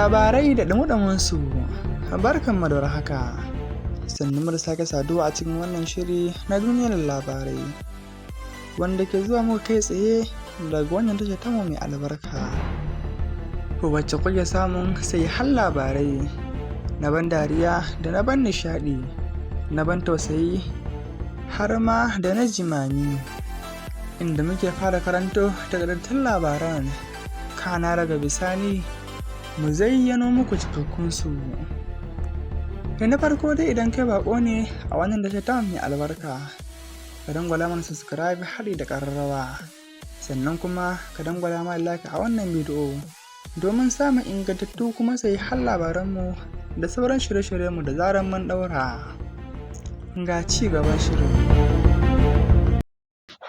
Labarai da ɗumi-ɗuminsu. Barkanmu da warhaka. Sannunmu da sake saduwa a cikin wannan shiri na duniyar labarai, wanda ke zuwa muku kai tsaye daga wannan tashar tamu mai albarka, wacce kuke samun sahihan labarai na ban dariya da na ban nishaɗi, na ban tausayi har ma da na jimami, inda muke fara karanto taƙaitattun labaran, kana daga bisani mu zayyano muku cikakkunsu. Da na farko dai, idan kai baƙo ne a wannan tashar tamu mai albarka, ka dangwala mana subscribe haɗi da ƙararrawa, sannan kuma ka dangwala mana like a wannan bidiyo domin samun ingantattu kuma sahihan labaranmu da sauran shirye-shiryenmu da zarar mun ɗaura. Ga ci gaban shirin.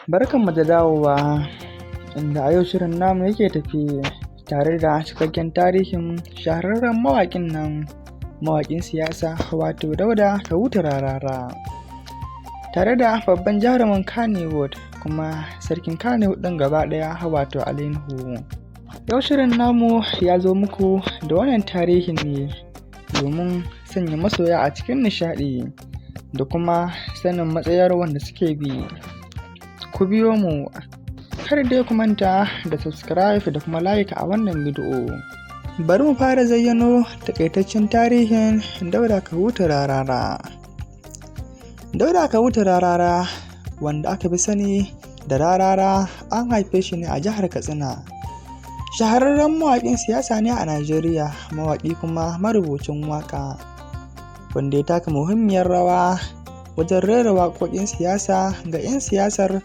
Barkanmu da dawowa, inda a yau shirin namu yake tafe tare da cikakken tarihin shahararren mawaƙin nan, mawaƙin siyasa, wato Dauda Kahutu Rarara, tare da babban jarumin Kannywood kuma sarkin Kannywood ɗin gaba ɗaya, wato Ali Nuhu. Yau shirin namu ya zo muku da wannan tarihin ne domin sanya masoya a cikin nishaɗi da kuma sanin matsayar wanda suke bi. Ku biyo mu, kar dai ku manta da subscribe da kuma like a wannan bidiyo. Bari mu fara zayyano takaitaccen tarihin Dauda Kahutu Rarara. Dauda Kahutu Rarara, wanda aka fi sani da Rarara, an haife shi ne a jihar Katsina. Shahararren mawaƙin siyasa ne a Najeriya, mawaƙi kuma marubucin waƙa, wanda ya taka muhimmiyar rawa wajen rera waƙoƙin siyasa ga 'yan siyasar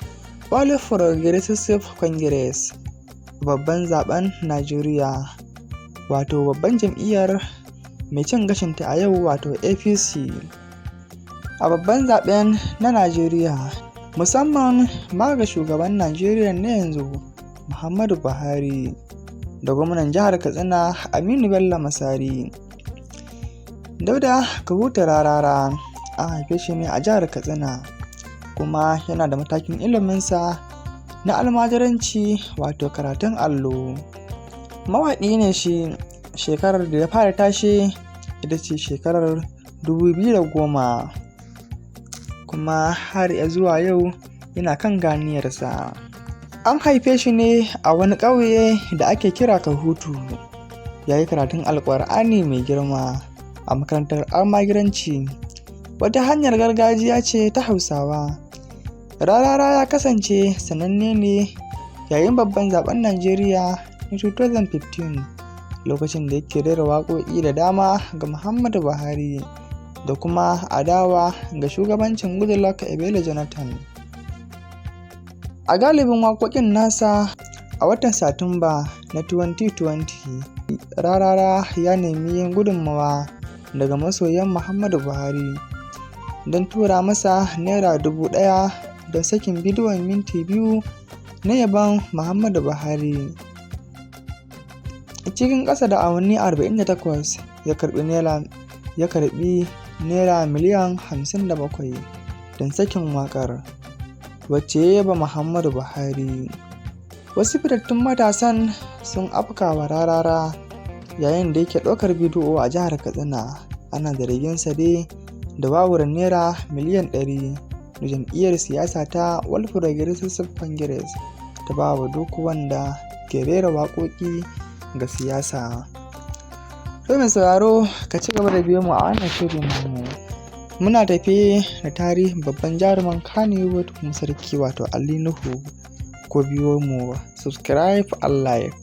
All Progressive Congress, babban zaben Najeriya, wato babban jam'iyyar mai cin gashinta a yau, wato APC. A babban zaben na Najeriya, musamman ma ga shugaban Najeriya na yanzu, Muhammadu Buhari, da gwamnan jihar Katsina, Aminu Bello Masari. Dauda Kahutu Rarara an haife shi ne a jihar Katsina, kuma yana da matakin iliminsa na almajiranci, wato karatun allo. Mawaƙi ne shi. Shekarar da ya fara tashe ita ce shekarar 2010, kuma har ya zuwa yau yana kan ganiyarsa. An haife shi ne a wani ƙauye da ake kira Kahutu. Ya yi karatun Alƙur'ani mai girma a makarantar almajiranci, wata hanyar gargajiya ce ta Hausawa. Rarara ya kasance sananne ne yayin babban zaben Najeriya na 2015, lokacin da yake rera waƙoƙi da dama ga Muhammadu Buhari da kuma adawa ga shugabancin Goodluck Ebele Jonathan. A galibin waƙoƙin nasa, a watan Satumba na 2020, Rarara ya nemi gudunmawa daga masoyan Muhammadu Buhari don tura masa ₦1,000 don sakin bidiyon minti 2 na yabon Muhammadu Buhari. Cikin ƙasa da awanni 48 ya karɓi ₦57 miliyan don sakin waƙar, wacce ya yaba Muhammadu Buhari. Wasu fitattun matasan sun afkawa Rarara yayin da yake ɗaukar bidiyo a jihar Katsina. Ana zarginsa dai da wawure ₦100 miliyan da jam'iyyar siyasa ta All Progressive Congress ta ba wa duk wanda ke rera waƙoƙi ga siyasa. To, mai sauraro, ka ci gaba da biyo mu a wannan shirin namu. Muna tafe da tarihin babban jarumin Kannywood kuma sarki, wato Ali Nuhu. Ku biyo mu, subscribe and like.